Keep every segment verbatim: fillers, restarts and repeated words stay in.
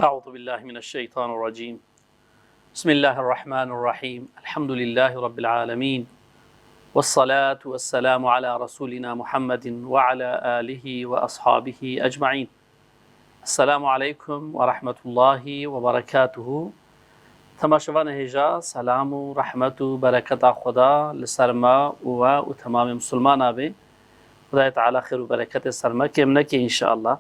أعوذ بالله من الشيطان الرجيم. بسم الله الرحمن الرحيم. الحمد لله رب العالمين. والصلاة والسلام على رسولنا محمد وعلى آله وأصحابه أجمعين. السلام عليكم ورحمة الله وبركاته. Temaşevanê hêja, selam û rehmet û bereketa Xweda li ser me û we û temamê misilmana be. Xwedayê Teala xêr û bereketê ser me kêm neke înşeallah.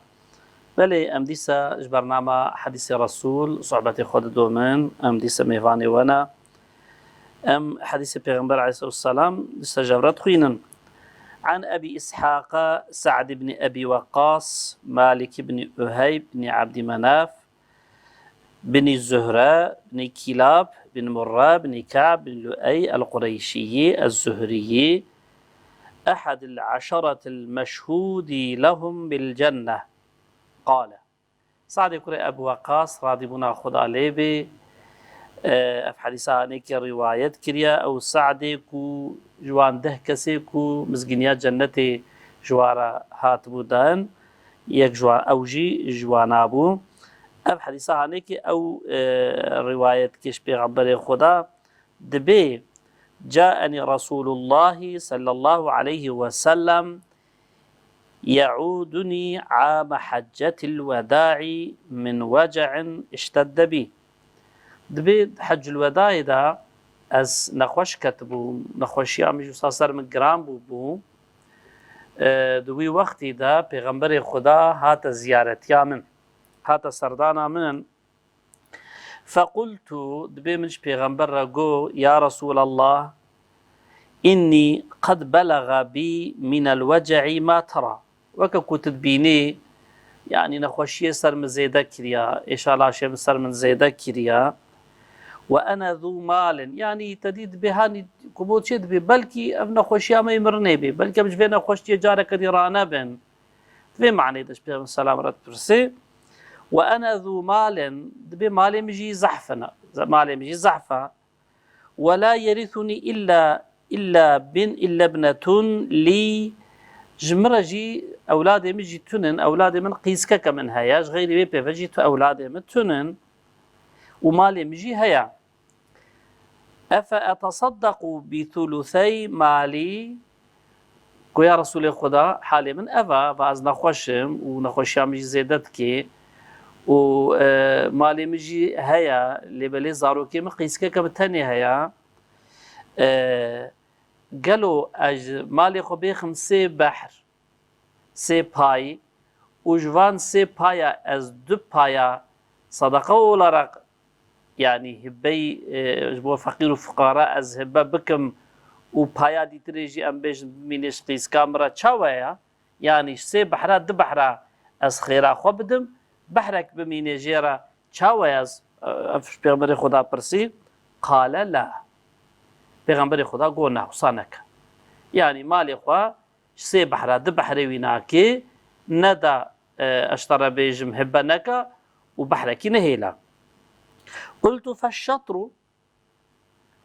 Belê, em dîsa ji bernama Hedîsê Resûl sohbetê xwe didomin. Em dîsa mêvanê we ne. Em Hedîsê Pêxember aleyhisselatu vesselam dîsa ji hev re dixwînin. عن أبي إسحاق سعد بن أبي وقاص مالك بن أهيب بن عبد مناف بن زهرة بن كلاب بن مرة بن كعب بن لؤي القريشي الزهري أحد العشرة المشهود لهم بالجنة قال. Sadê kurê Ebu Weqas, radîbûna Xweda lê bê, e, ev hedîsa hanekê rîwayet kiriye. Ew Sadê ku ji wan deh kesê ku mizgîniya cennetê ji wan re hatibû dan, yek ji wan, ew jî ji wana bû. Ev hedîsa hanekê ew, e, rîwayet kir ji Pêxemberê Xweda, dibê, جاءني رسول الله صلى الله عليه وسلم يعودني عام حجة الوداع من وجع اشتد بي. Dibê Heccul Wedayê de ez nexweş ketibûm, nexweşiya min jî wisa ser min giran bûbû. E, di wî wextî de Pêxemberê Xweda hate ziyaretiya min, hate serdana min. فقلت, dibê min ji Pêxember re got, يا رسول الله إني قد بلغ بي من الوجع ما ترى. Weke ku tu dibînî, yanî nexweşiyê ser min zêde kiriya, êşa laşê min ser min zêde kiriya. وأنا ذو مال, yanî te dî dibê hanî ku bo çê dibê, belkî ev nexweşiya me yê mirinê bê, belkî em ji vê nexweşiyê careke dî ranebin. Di vê manê de ji Pêxember selam re dipirsê. وأنا ذو مال, dibê malê min jî zehf e, malê min jî zehf e. ولا يرثني إلا، إلا بن، إلا ابنة لي, ji min re jî ewladê min jî tunin, ewladê min qîskeke min heye, ji xeyrî wê pê ve jî tu ewladê min tunin û malê min jî heye. أفأتصدق بثلثي مالي؟ Go ya Resûlê Xweda, halê min ev e, va ez nexweş im û nexweşiya min jî zêde dike û, e, malê min jî heye, lê belê zarokê min qîskeke min tenê heye. E, gelo ez ji malê xwe bêxim sê behr, sê pay û ji van sê paya ez du paya sadaqa olarak, yanî hibbey, e, ji bo feqîr û fuqara ez hibbe bikim û paya dîtirê jî em bêjin bimîne ji qîska min re, çawa ya? Yanî ji sê behra du behra ez xêra xwe bidim, behrek bimîne jê re, çawa ya? Ez, e, ev ji Pêxemberê Xweda pirsî, qale la. Pêxemberê Xweda got, na, wisa neke. Yanî malê xwe ji sê behra du behrê wî nake, ne da, e, ez ji te re bêjim hibbe neke û behrekî nehêle. قلت فالشطر؟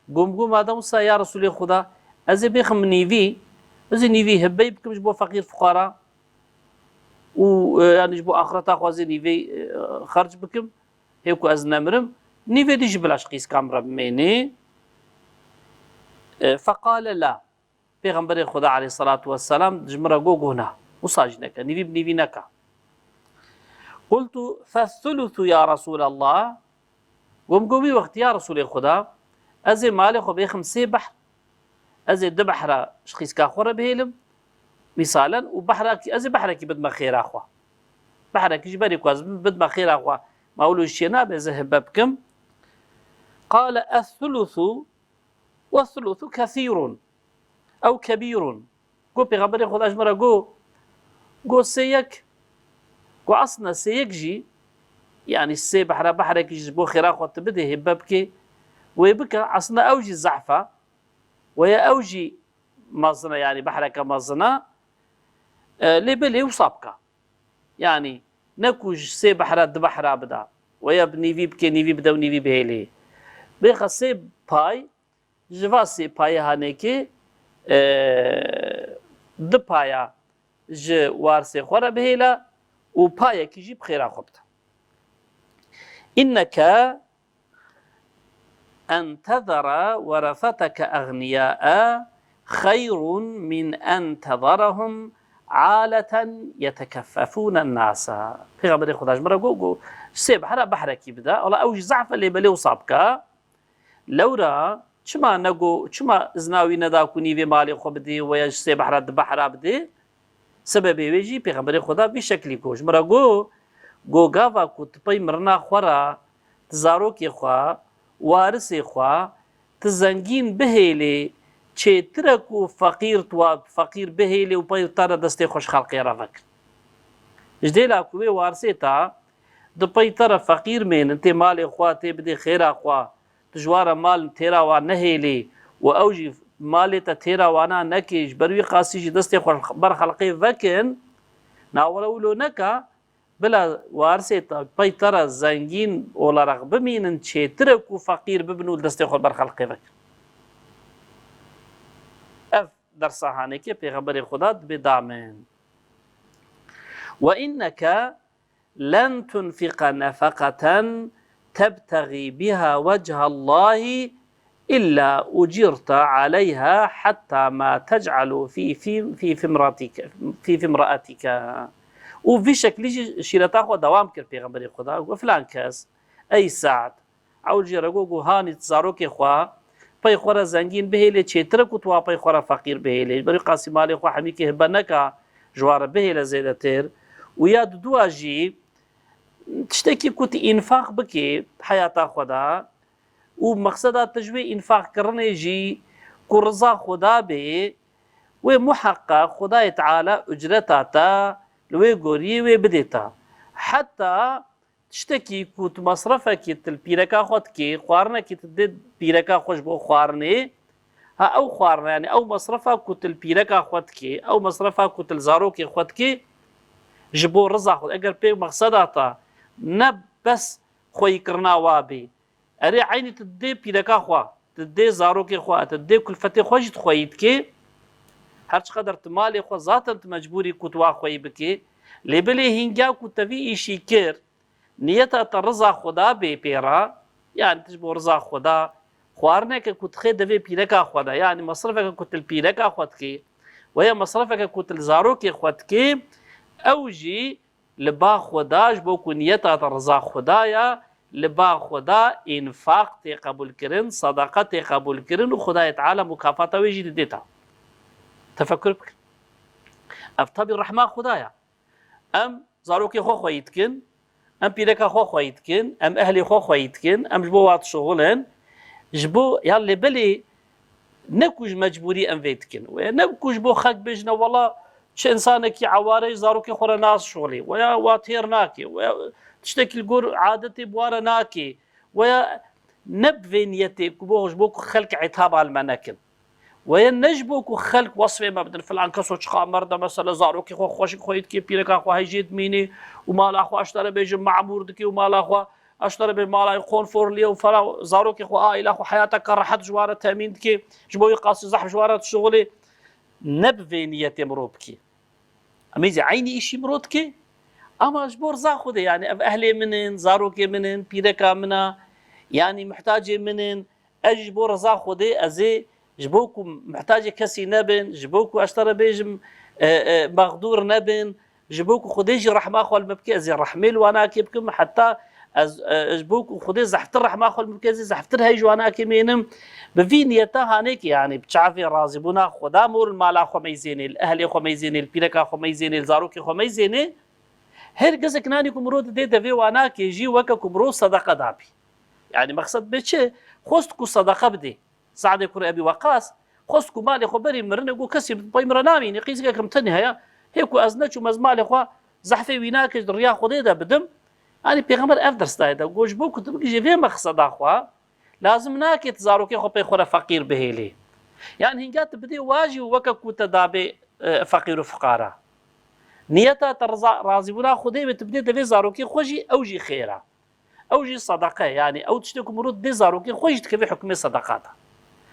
Gom gom, madem wisa ya Resûlê Xweda, ez ê bêxim nîvî, ez ê nîvî hibbey bikim ji bo feqîr fuqara û, e, yanî ji bo axireta xwe ez ê nîvê, e, xerc bikim, hê ku ez nemirim, nîvê dî jî bila ji qîska min re bimênê. E, feqale la. Pêxemberê Xweda aleyhisselatu vesselam ji min re got, got na, wisa jî neke, nîvî bi nîvî neke. قلت فالثلث يا رسول الله؟ Gom got, wî wextî ya Resûlê Xweda, ez ê malê xwe bêxim sê behr, ez ê du behra ji qîska xwe re bihêlim, mîsalen, û behrekî, ez ê behrekî bidime xêra xwe. Behrekî ji berî ku ez bidime xêra xwe, ma wilo jî çê nabe ez ê hibbe bikim. قال الثلث والثلث كثير أو كبير. Got, Pêxemberê Xweda ji min re got, got sê yek, got aslında sê yek jî, yanî sê behra behrekî ji bo xêra xwe tu bidê, hêbe bikê, wê bike, aslında ew jî zehf e, weye ew jî mezin e, yanî behreke mezin e, e, lê belê wisa bike. Yanî ne ku ji sê behra du behra bida, weye bi nîvî bikê, nîvî bide û nîvî bihêlê. Bêxe sê pay, ji va sê payê hanekê, e, du paya ji warsê xwe re bihêle û payekî jî bi xêra xwe bide. إنك أن تذر ورثتك أغنياء خير من أن تذرهم عالة يتكففون الناس. Pêxemberê Xweda ji min re got, got, sê behra behrekî bide. Wela ew jî zehf e, lê belê wisa bike. Lewra çima nego, çima izna wî neda ku nîvê malê xwe bidê, weya ji sê behra di behra bidê? Sebebê wê jî Pêxemberê Xweda vî şeklî got. Ji min re got, got, gava ku tu pey mirina xwe re, tu zarokê xwe, warisê xwe, tu zengîn bihêlê, çêtir e ku feqîr tu wa feqîr bihêlê û pey te re destê xwe ji xelqê re vekin. Ji dêla ku wê warisê te di pey te re feqîr mênin, tê malê xwe, tê bidê xêra xwe, tu ji wan re mal têra wan nehêlî û ew jî malê te têra wana nekê, ji ber wî qasî jî destê xwe ber xelqê vekin, na were wilo neke, bila warisê te pey te re zengîn olarak bimînin, çêtir e ku feqîr bibin û li destê xwe ber xelqê vekin. Ev dersa hanekê Pêxemberê Xweda dibê da min. وإنك لن تنفق نفقة تبتغي بها وجه الله إلا أجرت عليها حتى ما تجعل في في في في امرأتك في في امرأتك. û vî şeklî jî şîreta xwe dewam kir Pêxemberê Xweda. Got, filan kes, ey Se'd, Ew jê re got, got, hanî tu zarokê xwe pey xwe re zengîn bihêlê, çêtir e ku tu wa pey xwe re feqîr bihêlê. Ji ber wî qasî malê xwe hemîkê hibe neka, ji wan re bihêle zêdetir. Û ya dudua jî tiştekî ku tu înfaq bikê heyata xwe de û mexseda te ji wê înfaqkirinê jî ku riza Xweda bê, wê muheqeq Xwedayê Teala ucreta te li wê goriyê wê bidê te. Heta tiştekî ku tu mesrefekî tu li pîreka xwe dikê, xwarinekî tu dê pîreka xwe ji bo xwarinê, ha ew xwarine, yanî ew mesrefa ku tu li pîreka xwe dikê, ew mesrefa ku tu li zarokê xwe dikê, ji bo riza xwe, eger pê mexseda te ne bes xweyîkirina wa bê, erê eynî tu dê pîreka xwe, tu dê zarokê xwe, tu dê kulfetê xwe jî tu xweyî dikê, her çiqeder tu malê xwe zaten tu mecbûrî ku tu wa xweyî bikê, lê belê hînga ku te vî îşî kir, niyeta te riza Xweda bê pê re, yanî tu ji bo riza Xweda xwarineke ku dixê devê pîreka xwe de, yanî mesrefeke ku tu li pîreka xwe dikê, weya mesrefeke ku tu li zarokê xwe dikê, ew jî li ba Xweda, ji bo ku niyeta te riza Xweda ya, li ba Xweda înfaq tê qebûlkirin, sedeqe tê qebûlkirin û Xwedayê Teala mukafata wê jî didê te. Tefekur bikin. Ev tabî rehma Xweda ya. Em zarokê xwe xweyî dikin, em pîreka xwe xweyî dikin, em ehlê xwe xweyî dikin, em ji bo wa dişixulin, ji bo, ya lê belê ne ku ji mecbûrî em vê dikin. Wê ne ku ji bo xelk bêjine, wela çi însanekî eware ye, zarokê xwe re naşixulê, weya wa têr nake, weya tiştekî li gor adetê bi wa re nake, weya ne bi vê niyetê ku bo, ji bo ku xelk îtaba li me nekin. Weye ne ji bo ku xelk wesfê me bidin, filan keso çiqa merd e, mesela zarokê xwe xweşik xweyî dike, pîreka xwe hejê dimînê û mala xwe, ez ji te re bêjim, memûr dike û mala xwe, ez ji te re bêjim, mala wî konforlî ye û falan, zarokê xwe, aîla xwe heyateke rehet ji wan re temîn dike, ji bo wî qasî zehf ji wan re dişixulê. Ne bi vê niyetê mirov bikê. Em ê zî eynî îşî mirov dike, ama ji bo riza Xwedê, yanî ev ehlê min in, zarokê min in, pîreka min e, yanî muhtacê min in, ez jî ji bo riza Xwedê, ez ê ji bo ku muhtacê kesî nebin, ji bo ku ez ji te re bêjim, e, e, mexdûr nebin, ji bo ku Xwedê jî rehma xwe li min bike, ez ê rehmê li wana kê bikim, heta ez, e, ji bo ku Xwedê zehftir rehma xwe li min bike, ez ê zehftir hey ji wana kê mênim. Bi vî niyeta hanê ki, yanî bi çavê razîbûna Xweda mor li mala xwe meyzênê, li ehlê xwe meyzênê, li pîreka xwe meyzênê, li zarokê xwe meyzênê. Her gezek nanî ku mirov didê devê wana kê jî weke ku mirov sedeqe dabî. Yanî mexsed bê çi? Xwest ku sedeqe bidê. Se'dê kurê Ebî Weqas, xwest ku malê xwe berî mirinê, got, kesî pey min re namînî, qîzikek min tenê heye, hê ku ez neçûm, ez malê xwe zehfê wî nake, di riya Xwedê de bidim. Yanî Pêxember ev ders daye de, got, ji bo ku tu bigihîjî vê mexseda xwe, lazim nake tu zarokê xwe pey xwe re feqîr bihêlî. Yanî hînga tu bidê wa jî weke ku te dabê, e, feqîr û fiqara. Niyeta te riza, razîbûna Xwedê be, tu bidê devê zarokê xwe jî, ew jî xêr e. Ew jî sedeqe ye. Yanî ew tiştê ku mirov dê zarokê xwe jî dikeve hukmê sedeqa de.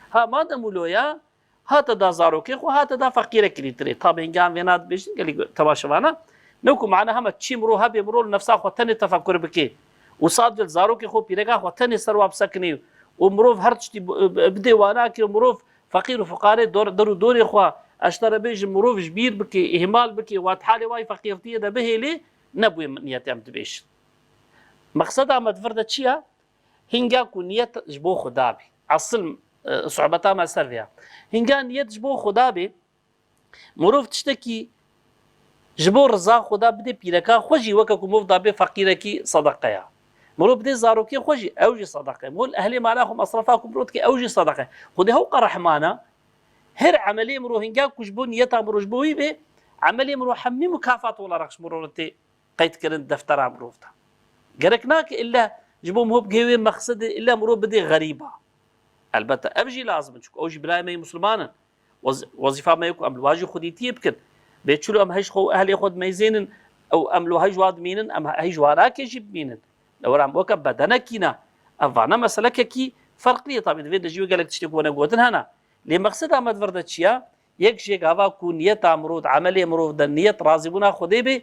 Ha, madem wilo ye, ha te da zarokê xwe, ha te da feqîrekî lîtirê. Tabî hingê em vêna dibêjin, gelî temaşevana. Ne ku mana hema çî mirov hebe, mirov li nefsa xwe tenê tefekur bike Û sadece zarokê xwe, pîreka xwe tenê ser wa bisekinê û mirov her tiştî bi-, bi-, bidê wa nake û mirov feqîr û fuqarê dor-, der û dorê xwe, ez ji te re bêjim, mirov ji bîr bike, îhmal bike, wa di halê wa yî feqîrtiyê de bihêlê, ne bûye niyetê em dibêjin. Mexseda me di vir de çi ye? Hinga ku niyet ji bo Xuda be. Esil, e, sohbeta me ser vê ye. Hinga niyet ji bo Xuda be, mirov tiştekî ji bo riza Xuda bidê pîreka xwe jî, weke ku mirov dabê feqîrekî sedeqe ye. Mirov bidê zarokê xwe jî, ew jî sedeqe ye. Mirov li ehlê mala xwe mesrefa ku mirov dike, ew jî sedeqe ye. Xwedê hewqa rehman e. Her emelê mirov hinga ku ji bo niyeta mirov ji bo wî be, emelê mirov hemî mukafat olarak ji mirov re tê qeydkirin deftera mirov de. Gerek nake illa ji bo mirov bigihê wê mexsedê, illa mirov bidê xerîba. Elbette ev jî lazim in, çunku ew jî birayê me yê Misliman in. Wez-, wezîfa me ye ku em li wa jî xwedîtiyê bikin. Bê çilo em hej xwe û ehlê xwe dimeyzênin, ew em li hej wa dimînin, em hej wa nake jî bimînin. Lewra em weke bedenekî ne. Ev vana meselekekî ferqlî ye. Tabî di vê de jî wê gelek tiştê ku hene gotin hene. Lê mexseda me di vir de çi ye? Yek jê gava ku niyeta mirov di emelê mirov de niyet razîbûna Xwedê bê,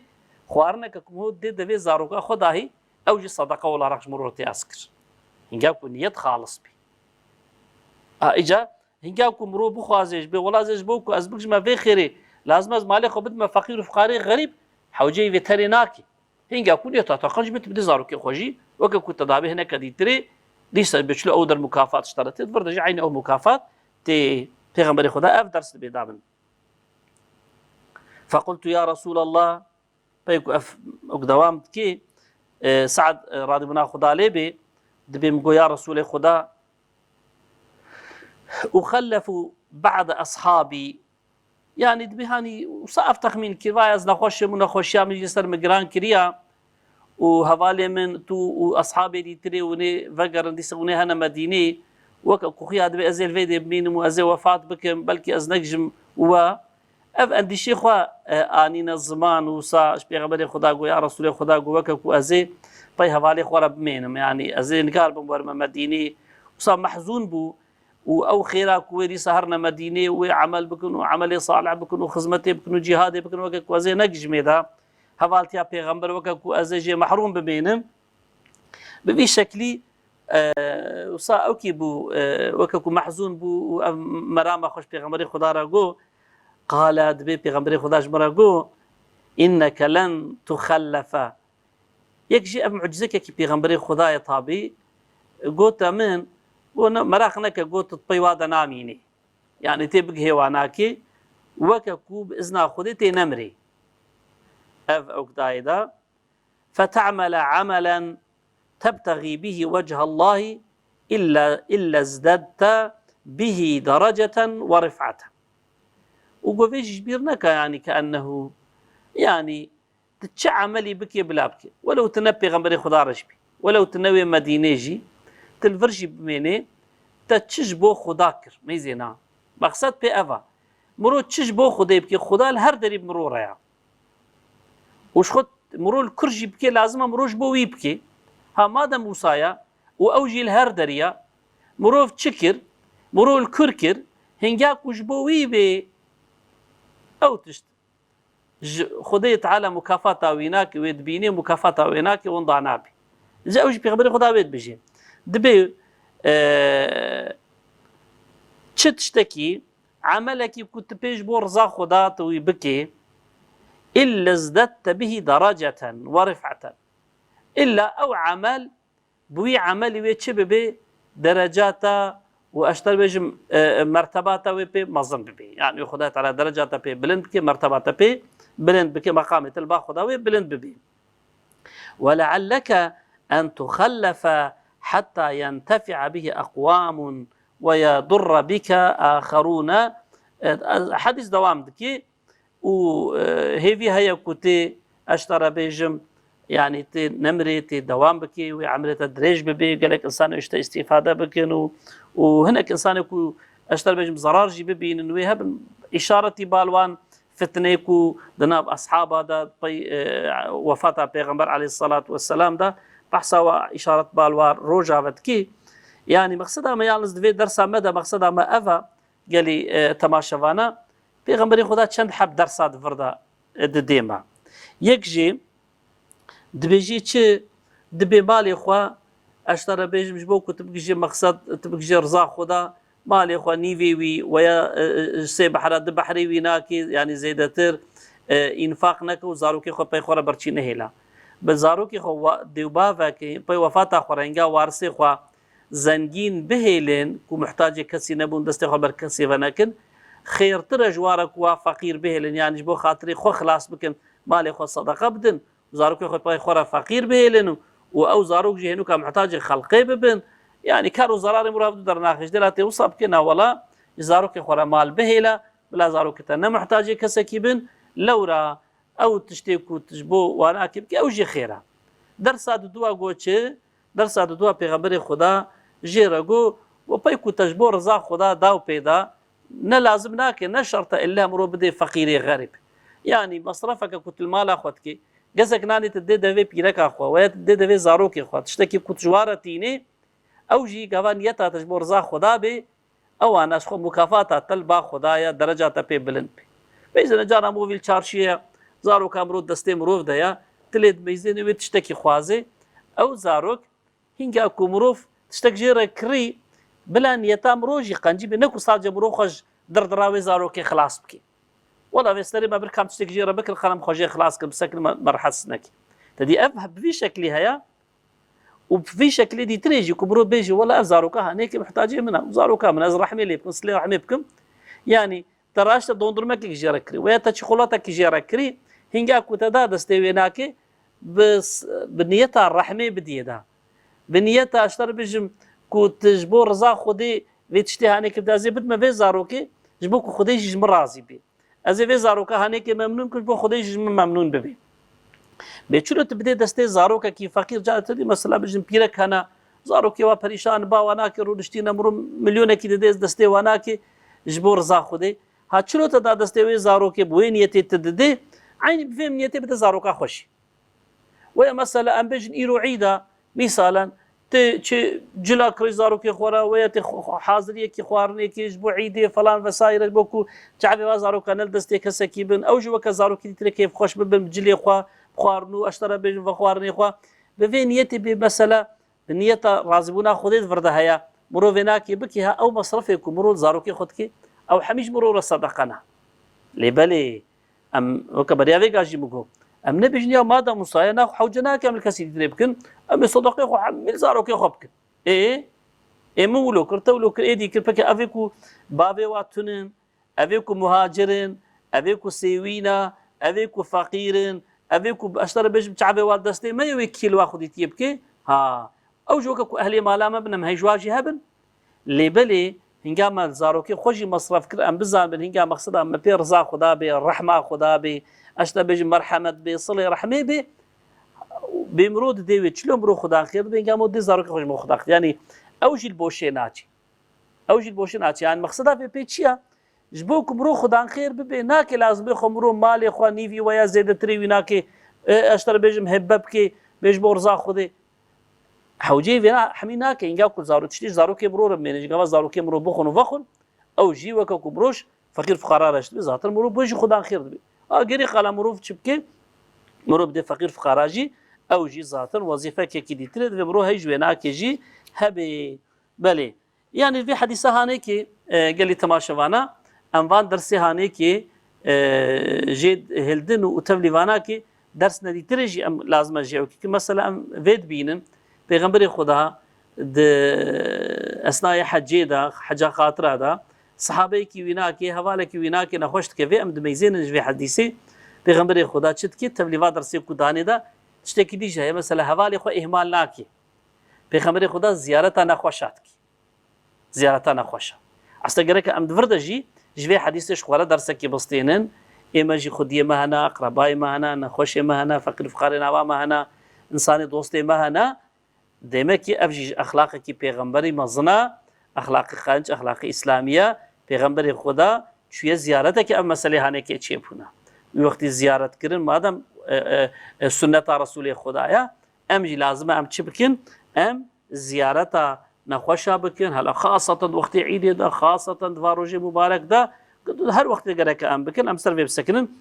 xwarineke ku mirov dê devê zaroka xwe dahî, ew jî sedeqa olarak ji mirov tê ez kir. Hinga ku niyet xalis bî. A, îca hinga ku mirov bixwaze ji bê, wela ez ê ji bo ku ez bigijime vê xêrê, lazim ez malê xwe bidime feqîr û fuqarê xerîb, hewceyî vê tenê nake. Hinga ku niyeta te qenc bê, tu bidî zarokê xwe jî, weke ku te dabê hineke dîtirê, dîsa bê çilo ew der mukafat ji te re tê, di vir de jî eynî ew mukafat tê. Pêxemberê Xweda ev ders dibê da min. Fequltu ya Resûlallah, pey ku ev, ew dewam dikê, e, Se'd, e, radîbûna Xweda lê bê, dibê min got, ya Resûlê Xweda, uxellefu ba'de ashabî, Yanî dibê hanî wisa ev texmîn kir, vay ez nexweş im û nexweşiya min jî ser min giran kiriya û hevalê min tu û eshabê dîtirê hûnê vegerin, dîsa hûnê hene Medînê. Weke ku xuya dibê ez ê li vê dê bimînim û ez ê wefat bikim, belkî ez negijim we. Ev endîşê xwe, e, anîne ziman û wisa ji Pêxemberê Xweda got, ya Resûlê Xweda got, weke ku ez ê pey hevalê xwe re bimênim, yanî ez ê nikarbim werime Medînê. Wisa mehzûn bû. û ew xêra ku wê dîsa herine Medînê û wê emel bikin û emelê salih bikin û xizmetê bikin û cîhadê bikin, weke ku ez ê negijimê de, hevaltiya Pêxember weke ku ez ê jê mehrûm bimênim. Bi vî şeklî, e, wisa ewkî bû, e, weke ku mehzûn bû û ev merama xwe ji Pêxemberê Xweda re got, qale, dibê Pêxemberê Xweda ji min re got, "Inneke len tuxellefe." Yek jî ev mucizekekî Pêxemberê Xweda ye tabî. Gote min, got, ne, meraq neke, got, tu di pey wa de namînî. Yanî tê bigihê wa nakê, weke ku bi izna Xwedê tê nemirê. Ev ew dayê de, "Feta'mele amelen tebtexî bihî wechallahi illa, illa zdedte bihî dereceten ve rif'eten." Û got, vê jî ji bîr neke, yanî ke ennehu, yanî tu çi emelî bikê bila bikê. Welew tu ne Pêxemberê Xweda re jî bî. Welew tu newê Medînê jî, tu li vir jî bimênê, te çi ji bo Xweda kir. Meyzê na. Mexsed pê ev e. Miro çi ji bo Xwedê bikê, Xweda li her derî bi miro re ya. Û ji xwe miro li kur jî bikê, lazim e miro ji bo wî bikê. Ha madem wisa ya û ew jî li her derî ya, mirov çi kir? Miro li kur kir, hinga ku ji bo wî bê ew tişt. Ji Xwedê Teala mukafata wî nake, wê dibînê mukafata wê nake, winda nabî. Ji ew jî Pêxemberê Xweda wê dibêje. Dibê, e, çi tiştekî, emelekî ku tu pê ji bo riza Xweda tu wî bikê, illa zdedte bihî dereceten ve rif'eten. Illa ew emel bi wî emelî wê çi bibe? Derecata û ez ji te bêjim, e, e, mertebata wê pê mezin bibe. Yanî Xuda Teala derecata pê bilind bike, mertebata pê bilind bike, meqamê te li ba Xuda wê bilind bibe. Ve lealleke en tuxellefe hetta yentefi'a bihi eqwamun ve yedurre bike axerûne. E, hadîs dewam dike. Û, e, hêvî heye ku tê, ez ji te re bêjim, yanî tê nemirê, tê dewam bikê, wê emrê te dirêj bibê, gelek însanê ji te îstîfade bikin û, û hinek însanê ku ez ji te re bêjim zerar jî bibînin, wê hebin îşaretî bal wan fitnê ku di nav eshaba de pey, e, wefata Pêxember aleyhisselatu vesselam de behsa wa îşaret bal wa roja ve dikê. Yanî mexseda me yalnız di vê dersa me de mexseda me ev e, gelî, e, temaşevana, Pêxemberê Xweda çend heb dersa di vir de, e, didê me. Yek jî dibêjî çi, Dibê malê xwe, ez ji te re bêjim, ji bo ku tu bigihîjî mexsed, tu bigihîjî riza Xweda, malê xwe nîvê wî, weya, e, e, sê behra, du behrê wî nakê, yanî zêdetir, e, înfaq neke û zarokê xwe pey xwe re birçî nehêle. Bi zarokê xwe wa-, dê û bavekê, pey wefata xwe re, hinga warisê xwe zengîn bihêlin, ku muhtacê kesî nebûn, destê xwe ber kesê ve nekin, xêrtir e ji wan re ku wa feqîr bihêlin, yanî ji bo xatirê xwe xilas bikin, malê xwe sedeqe bidin, zarokê xwe pey xwe re feqîr bihêlin û, û ew zarok jî hênûka muhtacê xelqê bibin. Yanî kar û zerarê mirav du dernaxê. Ji dêla tê wisa bike, na wela ji zarokê xwe re mal bihêle, bila zarokê te ne muhtacê kesekî bin. Lewra ew tiştê ku tu ji bo wan akê bike, ew jî xêr e. Dersa didua got çi? Dersa didua Pêxemberê Xuda jê re got, got, pey ku te ji bo riza Xuda daw pê da, ne lazim nake, ne şert e illa mirov bidê feqîrê xerîb. Yanî mesrefeke ku tu li mala xwe dikê, gesek nanê tu dê devê pîreka xwe, weya tu dê devê zarokê xwe, tiştekî ku tu ji wan re tînê, ew jî gava niyeta te ji bo riza Xuda bê, ewana ji xwe mukafata te li ba Xuda ye, dereca te pê bilind bê. Bêjine cara mirov li çarşiyê ye, zaroka mirov destê mirov de ye, tu lê dimeyzênê wê tiştekî xwazê, ew zarok Hinga ku mirov tiştek jê re kirî, bila niyeta mirov jî qencî be, ne ku sadece mirov xwe ji dirdira wê zarokê xilas bike. Wela vê serê me bir kam tiştek jê re bikir, xanim xwe jê xilas kir, bisekir me, me rehet nekir. Te dî ev bi vî şeklî heye û bi vî şeklê dîtirê jî ku mirov bêjî, wela ev zaroka hanêkê muhtacê min e, zaroka min e, ez rehmê lê bikim, silê rehmê bikim. Yanî Te raşte dondurmekek jê re kirî, weya te çikolatekî jê re kirî, hinga ku te da destê wê nake, bi s-, bi niyeta rehmê bidiyê da. Bi niyeta, ji te re bijim, ku tu ji bo riza Xwedê vê tiştê hanê kir, ez ê bidime vê zarokê, ji bo ku Xwedê jî ji min razî bê. Ez ê vê zaroka hanêkê memnûn kim, ji bo Xwedê jî ji min memnûn bibê. Bê çilo tu bidê destê zarokekî feqîr, cara tu dî mesela bijin pîrek hene, zarokê wa perîşan, ba wa nake, rûniştîne, mirov milyonekî didê destê wa nake ji bo riza Xwedê. Ha çilo te da destê wê zarokê bi wê niyetê tu didê, eynî bi vê niyetê bide zaroka xwe jî. Weya mesela em bêjin îro îd e, mîsalen, Tê çi cila kirî zarokê xwe re, weya tê xwe-, xwe-, haziriyekî xwarinê kê ji bo îdê falan vesaire, ji bo ku çavê va zaroka ne li destê kesekî bin. Ew jî weke zarokî dîtirê kêfxweş bibin bi cilê xwe, bi xwarin û, ez ji te re bêjim, vexwarinê xwe. Bi vê niyetê bê mesela, bi niyeta razîbûna Xwedê di vir de heye. Mirov vê nakê bikê, ha ew mesrefê ku mirov li zarokê xwe dikê, ew hemî ji mirov re sedeqe ne. Lê belê, Em weke beriya vê gajî min got, em nebêjin ya madem wisa ye, naxwe hewce nake em li kesî dîtirê bikin, em ê sedeqê xwe hemî li zarokê xwe bikin. Ê, ê min wilo kir, te wilo kir, êdî kir, peke evê ku bavê wa tun in, evê ku muhacir in, evê ku sêwî ne, evê ku feqîr in, evê ku, ez ji te re bêjim, çavê wa destê me ye, wê kî li wa xwe dîtiyê bike? Ha, ew jî weke ku ehlê mala me bin, em hej wa jî hebin. Lê belê, hinga me zarokê xwe jî mesref kir, em bizanibin, hinga mexseda me pê riza Xuda bê, rehma Xuda bê, ez ji te bêjim merhemet bê, silê rehmê bê, bê mirov didê wê, çilo mirov Xudan xêr dibê, hinga mirov dê zarokê xwe ji mirov Xudan xêr. Yanî ew jî li boşê naçê. Ew jî li boşê naçê. Yanî mexseda vê pê çi ye? Ji bo ku mirov Xudan xêr bibê, nake lazim bê xwe mirov malê xwe nîvî weya zêdetirê wî nake, e, ez ji te re bêjim hebe bikê, bê ji bo riza Xwedê. Hewceyê vêna hemî nake, hinga ku zaro-, tiştê ji zarokê mirov re bimêne, ji gava zarokê mirov bixwin û vexwin, ew jî weke ku mirov ji feqîr fuqara re ji dibê, zaten mirov bi wê jî Xudan xêr dibê. A gerî qala mirov çi bike, mirov bidê feqîr fuqara jî, ew jî zaten wezîfekekî dîtir e, divê mirov hey ji wê nake jî hebê. Belê. Yanî vê hedîsa hanêkê, e, gelî temaşevana, em van dersê hanêkê, e, jê hildin û tevlî vana kê ders nedîtirê jî em lazim e jê ew kî. Mesela em vê dibînin, Pêxemberê Xuda di esnayê hecê de, heca xatira de, sahabeyekî wî nakê, hevalekî wî nakê, nexweş dike. Vê em dimeyzênin ji vê hedîsê. Pêxemberê Xuda çi dike? Tevlî va dersê ku danê de tiştekî dî jî heye. Mesela hevalê xwe îhmal nakê. Pêxemberê Xuda ziyareta nexweşa dikî. Ziyareta nexweşa. Aslında gerek em di vir de jî ji vê hedîsê ji xwe re dersekî bistênin. Ê me jî xwediyê me hene, eqrebayê me hene, nexweşê me hene, feqîr fiqarê nava me hene, insanê dostê me hene. Demek ki ev jî ji exlaqekî pêxemberî mezin e, exlaqê qenc, exlaqê îslamî ye. Pêxemberê Xuda çûye ziyaretekê ev meselê hanekê çêbûne. Wî wextî ziyaretkirin madem, e, e, e, sunneta Resûlê Xuda ye, em jî lazim e em çi bikin? Em ziyareta nexweşa bikin, hela xaseten wextê îdê de, xaseten di va rojê mubarek de, her wextê gereke em bikin, em ser vê bisekinin.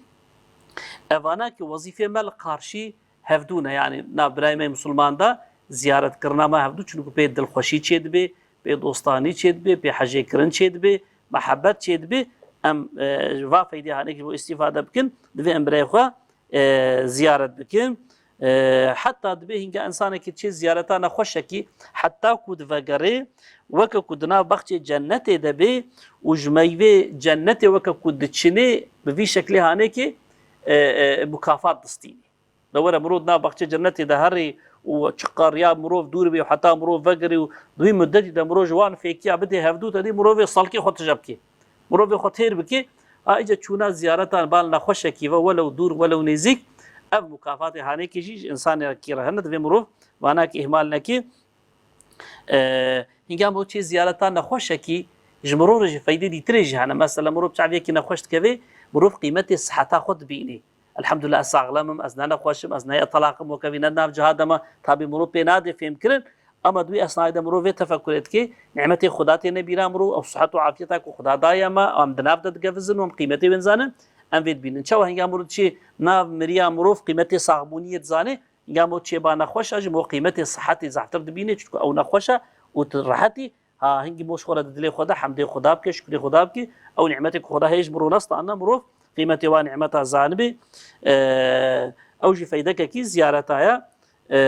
Evana ki wezîfê me li qarşî hevdû ne, yanî nav birayê me musulman de ziyaretkirina me hevdû, çunku pê dilxweşî çêdibe, pê dostanî çêdibe, pê hejêkirin çêdibe, mehebet çêdibe. Em, e, ji va feydê hanekî bo îstîfade bikin, divê em birayê xwe, e, ziyaret bikin. E, heta dibê hînga insanekî çê ziyareta nexweşekî, heta ku divegerê, weke ku di nav baxçê cennetê de bê û ji meyvê cennetê weke ku diçinê, bi vî şeklê hanekê, e, e, mukafat distînê. De were mirov di nav baxçê cennetê de herî û çiqar ya mirov dûr bê û heta mirov vegirê û di wî muddetî de mirov ji wan fêkiya bidê hevdû, te dî mirovê salkê xwe tije bikê. Mirovê xwe têr bikê, a îca çûna ziyareta bal nexweşekî ve, welew dûr, welew nêzîk, ev mukafatê hanekê jî ji insanekî re hene, divê mirov vanakê îhmal nekê. E, hînga mirov çê ziyareta nexweşekî, ji mirov re jî feydê dîtirê jî hene. Mesela mirov çav yekî nexweş dikeve, mirov qîmetê siheta xwe dibînê. Elhamdulillah, ez saxlem im, ez ne nexweş im, ez ne yetelaq im, wekevî ne di nav ciha de me, tabî mirov pê nadê fêmkirin. Ama di wî esnayê de mirov vê tefekurê dike, nîmetê Xuda têne bîra mirov, ew sihet û afiyeta ku Xuda daye me, em di nav de digevizin û em qîmetê wê nizanin, em vê dibînin. Çawa hînga mirov diçê nav miriya mirov qîmetê saxbûniyê dizane, hînga mirov çêba nexweş e, ji mirov qîmetê sihetê zehtir dibîne, çunku ew nexweş e û tu rehetî, ha, hingî mirov ji xwe re di dilê xwe de hemdê Xuda bike, şukrê Xuda bike, ew nîmetê ku Xuda heye ji mirov nestane, mirov qîmetê wan nîmeta zanibe. E, ew jî feydekekî ziyareta ye. E,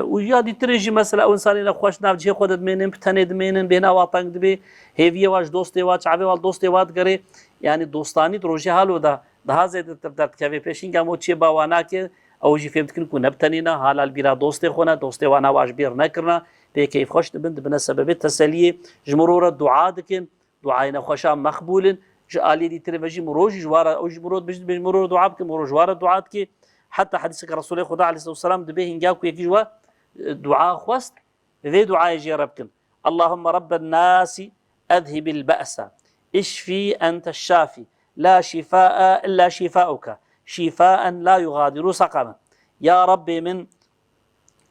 û ya dîtirê jî mesela ew insanê nexweş nav cihê xwe de dimênin, bi tenê dimênin, bêhna wa teng dibe, hêviyê wa ji dostê wa, çavê wa li dostê wa digerê. Yanî dostanî di rojê halo de daha zêdetir derdikeve pêş, hînga mirov çêba wa nake, ew jî fêm dikin ku ne bi tenê ne, hala li bîra dostê xwe ne, dostê wan wa ji bîr nekirine, pê keyfxweş dibin, dibine sebebê teseliyê, ji mirov re dua dikin, duayê nexweşan mexbûl in, ji aliyê dîtirê ve jî mirov jî ji wa re, ew jî mirov dibêjin, dibêjin mirov re dua bikin, mirov ji wa re dua dike. Heta hedîseke Resûlê Xuda aleyhisselatu vesselam dibê hînga ku yekî ji we, e, dua xwest, vê duayê jê re bikin. Allahümme Rabben nasi, ezhibil be'sa, işfi ente şafi, la şifa'a illa şifa'uka, şifaen la yugadiru saqama. Ya Rabbê min,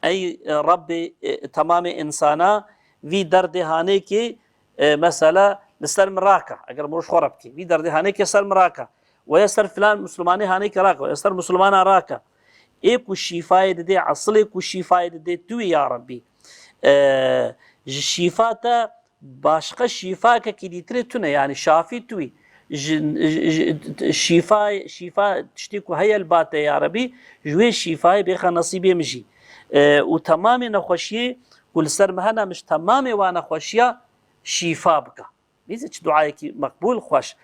ey, e, Rabbê, e, temamê insana, vî derdê hanêkê, e, mesela li ser min raka, eger mirov ji xwe re bikê, vî derdê hanêkê ser min raka, weya ser filan Muslimanê hanêkê raka, weya ser Muslimana raka. Ê ku şîfayê didê, esilê ku şîfayê didê tu wî ya Rabbî. E, ji şîfa te başqa şîfakekî dîtirê tune, yanî şafî tu wî. Ji, ji, ji, şîfa, şîfa tiştê ku heye li ba te ya Rebî, ji wê şîfayê bêxe nesîbê min jî. E, û temamê nexweşiyê ku li ser min hene, min ji temamê wan nexweşiya şîfa bike. Bîzî çi duayekî meqbûl, xweş.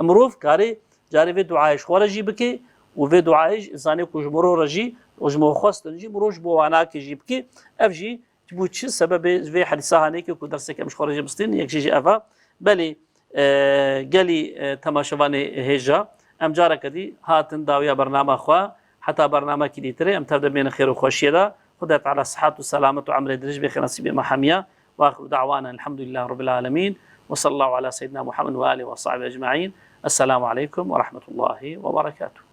Mirov karê carê vê duayê ji xwe re jî bike û vê duayê ji însanê ku ji mirov re jî û ji mirov xwestin jî mirov ji bo wan nake jî bike. Ev jî ji bo çi sebebê ji vê hedîsa hanê ke ku derseke em ji xwe re jî bistînin, yek jî ji ev e. Belê, e, gelî, e, temaşevanê hêja, em careke dî hatin dawiya bernama xwe, heta bernamekî dîtirê, em tev de bênin xêr û xweşiyê de. Xuda Teala sihet û selamet û emrê dirêj bêxe nesîbê me hemiya. Ve axiru da'wana elhamdülillahi rabbil alemin. Ve sallallahu ala seyyidina Muhammed ve alihi ve sahbihi ecmaîn. Esselamu aleykum ve rahmetullahi ve berekatuhu.